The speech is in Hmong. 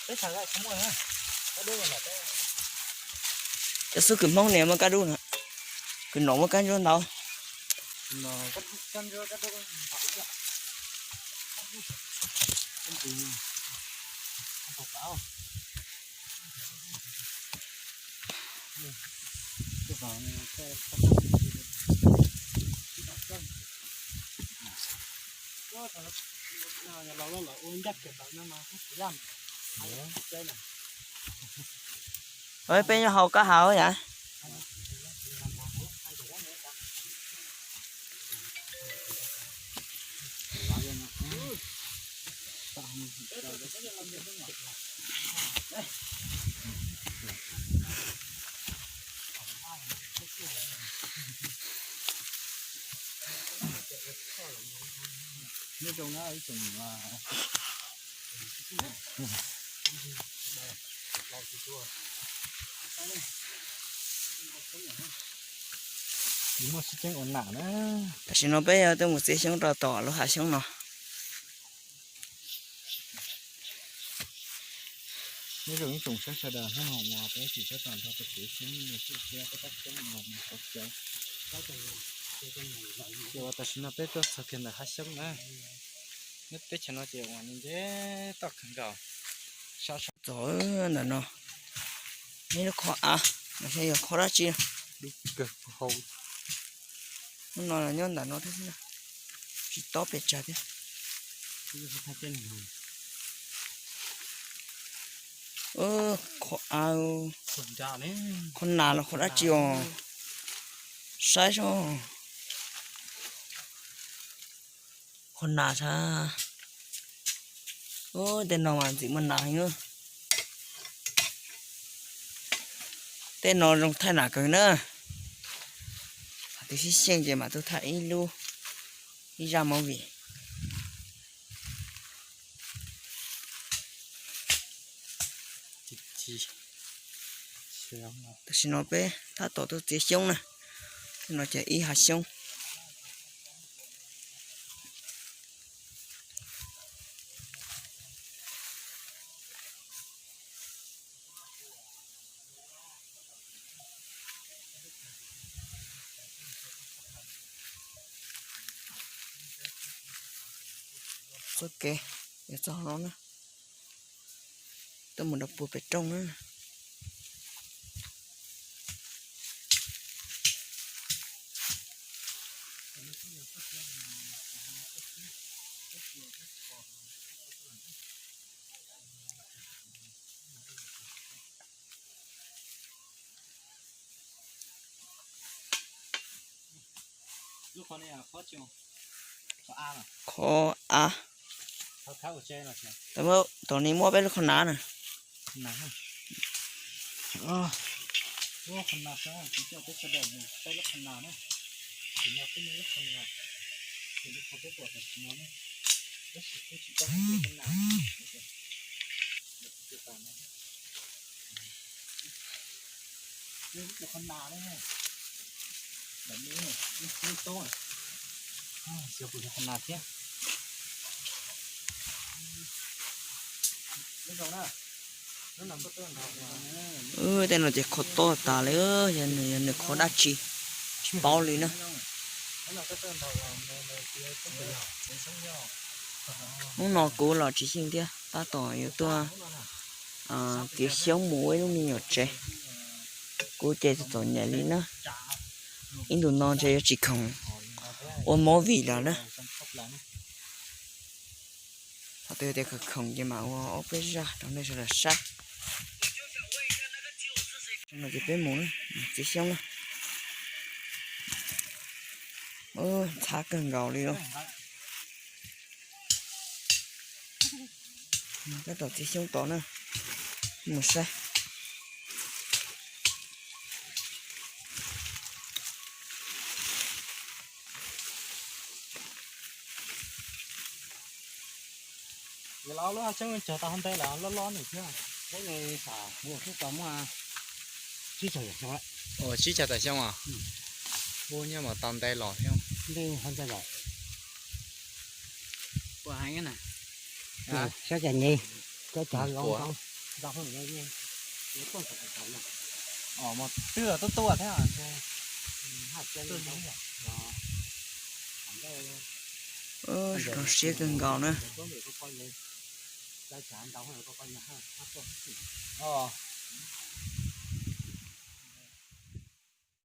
Cov xub kws Hmoob niam muaj kab dub na, kws nom muaj kab ntsuab ntau. Peb nyob hauv kab hav yom. Tam sim no peb yuav tuaj mus txiav xyoob rau tom lub hav xyoob no. Nyob zoo ib tsoom saib sawv daws, hnub no peb tsis sab tag nrho peb txiav xyoob no xwb thiab peb tab xyoob no mus qhov cawv. Ces uas tam sim no peb tuaj txog kiag ntawm hav xyoob na. Nyob teb chaws no ces uas nce toj kawg nkaus. Sab sab txog ntawm no, neb lub qhov av no yog qhov dab tsi? Hnub no nyob ntawm no thiab xwb, tsis tob pes tsawg thiab. Qhov av, qhov nas los qhov dab tsi os? Saib seb. Qhov nas sab. Tej no mas ntxim muaj nas heev. Tej no zoo thaij nas kawg na. Twb xyeej xyeej ces mam tuaj thaij ib lub, ib zaj movie. Tam sim no peb tab tom tuaj txiav xyoob na. Tej no ces ib hav xyoob. Txoj kev yog txoj no na, tuaj mus rau puag pem rooj na. Qhov av. Tom no muaj peb lub qhov nav na. Tej no ces qhov tob tas li, yog nws yog nws qhov dab tsi tsis paub li na. Hnub no kuv los tsis xyeej thiab, tab tom yuav tuaj txiav xyoob mus ua ib lub me nyuam tsev. Kuv ces txom nyem li na, ib ntus no ntshe yuav tsis khoom ua movie lawm na. Thaum twg tias khoom khoom ces mam ua ob peb zaj rau nej sawv daws saib. No ces peb mus na, txiav xyoob na. Ntxhab kawg nkaus li os. Tab tom txiav xyoob tod na, mus saib. Lub hav xyoob cog tau hov ntej los loj loj nws thiab. Ua tsib caug tawm xyoo os. Ua nyob mas tau ntej los thiab. Ua heev na. Saib cas nce, saib cas los. Twb los tuaj tuaj thiab. Zoo siab kawg nkaus na.